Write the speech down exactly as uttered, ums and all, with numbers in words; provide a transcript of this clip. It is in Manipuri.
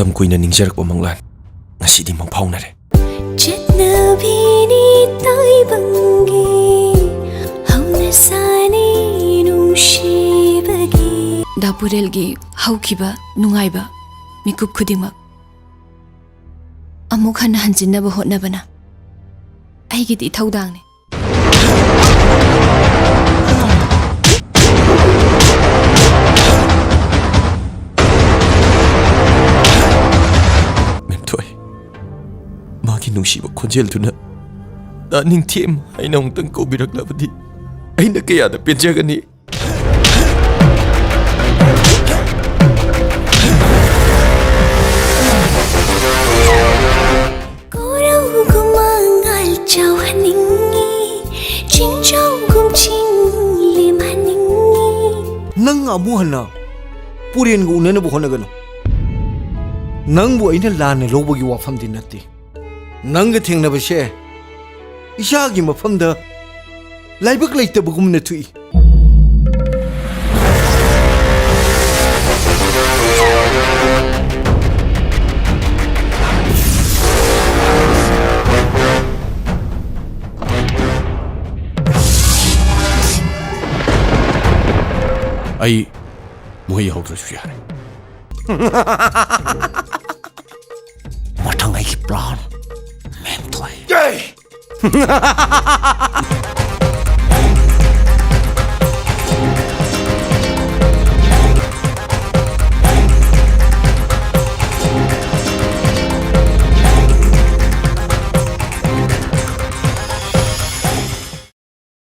ꯃꯇꯝ ꯀꯨꯏꯅ ꯅꯤꯡꯖꯔꯛꯄ ꯃꯪꯂꯥꯟ ꯉꯁꯤꯗꯤ ꯃꯪꯐꯥꯎꯅꯔꯦ꯫ ꯆꯠꯅꯕꯤꯅꯤ ꯇꯥꯏꯕꯪꯒꯤ ꯍꯧꯅꯁꯥꯅꯤ ꯅꯨꯡꯁꯤꯕꯒꯤ꯫ ꯗꯥ ꯄꯨꯔꯦꯜꯒꯤ ꯍꯧꯈꯤꯕ ꯅꯨꯡꯉꯥꯏꯕ ꯃꯤꯀꯨꯞ ꯈꯨꯗꯤꯡꯃꯛ ꯑꯃꯨꯛ ꯍꯟꯅ ꯍꯟꯖꯤꯟꯅꯕ ꯍꯣꯠꯅꯕꯅ ꯑꯩꯒꯤꯗꯤ ꯏꯊꯧꯗꯥꯡꯅꯤ꯫ ꯃꯦꯝꯊꯣꯏ, ꯃꯥꯒꯤ ꯅꯨꯡꯁꯤꯕ ꯈꯣꯟꯖꯦꯜꯗꯨꯅ ꯇꯥꯅꯤꯡꯊꯦꯝ ꯍꯥꯏꯅ ꯑꯃꯨꯛꯇꯪ ꯀꯧꯕꯤꯔꯛꯂꯕꯗꯤ ꯑꯩꯅ ꯀꯌꯥꯗ ꯄꯦꯟꯖꯒꯅꯤ꯫ ꯀꯣꯔꯧꯒꯨꯝ ꯃꯉꯥꯜ ꯆꯥꯎꯍꯟꯅꯤꯡꯉꯤ, ꯆꯤꯡꯖꯥꯎꯒꯨꯝ ꯆꯤꯡ ꯂꯦꯝꯍꯟꯅꯤꯡꯉꯤ꯫ ꯅꯪ ꯑꯃꯨꯛ ꯍꯟꯅ ꯄꯨꯔꯦꯟꯒ ꯎꯅꯅꯕ ꯍꯣꯠꯅꯒꯅꯨ꯫ ꯅꯪꯕꯨ ꯑꯩꯅ ꯂꯥꯟꯅ ꯂꯧꯕꯒꯤ ꯋꯥꯐꯝꯗꯤ ꯅꯠꯇꯦ꯫ ꯅꯪꯒ ꯊꯦꯡꯅꯕꯁꯦ ꯏꯆꯥꯒꯤ ꯃꯐꯝꯗ ꯂꯥꯏꯕꯛ ꯂꯩꯇꯕꯒꯨꯝꯅ ꯊꯣꯛꯏ꯫ ꯑꯩ ꯃꯣꯏ ꯌꯥꯎꯗ꯭ꯔꯁꯨ ꯌꯥꯔꯦ꯫ ꯃꯊꯪ ꯑꯩꯒꯤ plan, ꯃꯦꯝꯊꯣꯏ꯫